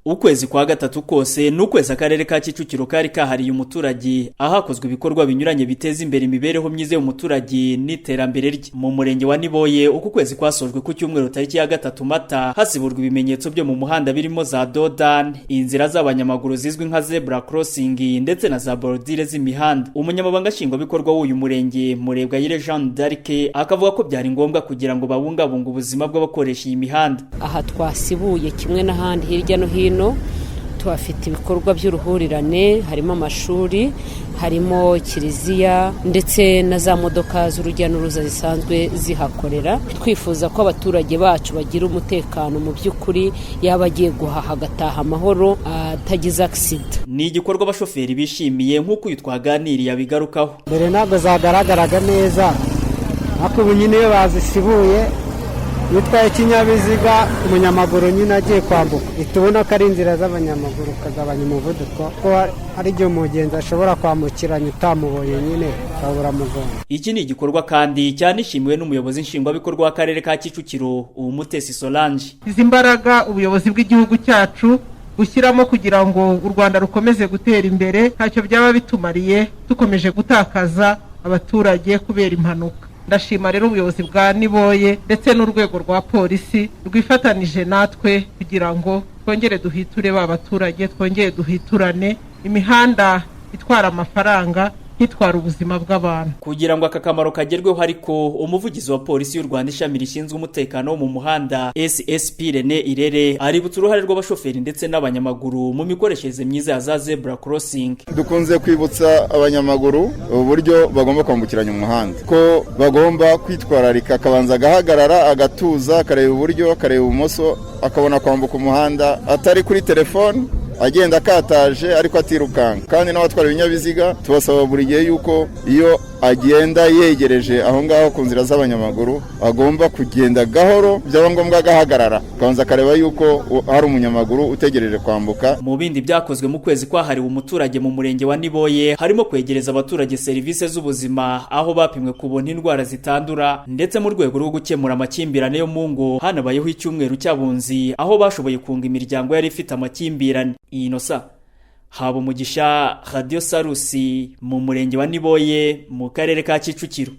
Ukwezi kwa gatatu kose ni ukwezi akarere ka Kicukiro kari kahariye umuturage, ahakozwe ibikorwa binyuranye biteza imbere imibereho myiza y'umuturage n'iterambere rye. Mu murenge wa Niboye, uku kwezi kwasojwe ku cyumweru tariki ya 3 Mata, hasiburwa ibimenyetso byo mu muhanda birimo za dodani, inzira z'abanyamaguru zizwi nka zebra crossing, ndetse na za bordure z'imihanda. Umunyamabanga nshingwabikorwa w'uyu murenge, Murebwayire Jeanne d'Arc, akavuga ko byari ngombwa kugira ngo babungabunge ubuzima bw'abakoresha iyi mihanda. Aha twasibuye kimwe n'ahandi hirya no hino tuhafite ibikorwa by'uruhurirane, harimo amashuri, harimo kiliziya, ndetse na za modoka z'urujya n'uruza zisanzwe zihakorera. Twifuza ko abaturage bacu bagira umutekano mu by'ukuri, yaba agiye guhaha agataha amahoro atagize accident. Ni igikorwa abashoferi bishimiye, nk'uko uyu twaganiriye abigarukaho. Mbere ntabwo zagaragaraga neza, ariko ubu nyine iyo bazisibuye, iyo utwaye ikinyabiziga, umunyamaguru nyine agiye kwambuka, uhita ubona ko ari inzira z'abanyamaguru, ukagabanya umuvuduko, ko hari igihe umugenzi ashobora kwambukiranya utamubonye nyine, ukabura mugongo. Iki ni igikorwa kandi cyanishimiwe n'umuyobozi nshingwabikorwa w'akarere ka Kicukiro, Umutesi Solange. Izi mbaraga ubuyobozi bw'igihugu cyacu bushyiramo kugira ngo u Rwanda rukomeze gutera imbere, ntacyo byaba bitumariye dukomeje gutakaza abaturage kubera impanuka. Ndashima rero ubuyobozi bwa Niboye ndetse n'urwego rwa polisi rwifatanije natwe kugira ngo twongere duhiture ba baturage, twongere duhiturane imihanda itwara amafaranga, ntitwara ubuzima bw'abantu. Kugira ngo aka kamaro kagerweho ariko, umuvugizi wa Polisi y'u Rwanda, ishami rishinzwe umutekano wo mu muhanda, SSP Rene Irere, aributsa uruhare rw'abashoferi ndetse n'abanyamaguru mu mikoreshereze myiza ya za zebra crossing. Dukunze kwibutsa abanyamaguru uburyo bagomba kwambukiranya umuhanda, ko bagomba kwitwararika, akabanza agahagarara, agatuza, akareba iburyo, akareba ibumoso, akabona kwambuka umuhanda, atari kuri telefone, agenda akataje ariko atirukanka. Kandi n'abatwara ibinyabiziga tubasaba buri gihe yuko iyo agenda yegereje aho ngaho ku nzira z'abanyamaguru, agomba kugenda gahoro, byaba ngombwa agahagarara, akabanza akareba yuko hari umunyamaguru utegereje kwambuka. Mu bindi byakozwe mu kwezi kwahariwe umuturage mu murenge wa Niboye, harimo kwegereza abaturage serivisi z'ubuzima, aho bapimwe kubona indwara zitandura, ndetse mu rwego rwo gukemura amakimbirane yo mu ngo hanabayeho icyumweru cy'abunzi, aho bashoboye kunga imiryango yari ifite amakimbirane. Inosa haba umugisha, Radio Salus, mu murenge wa Niboye, mu karere ka Kicukiro.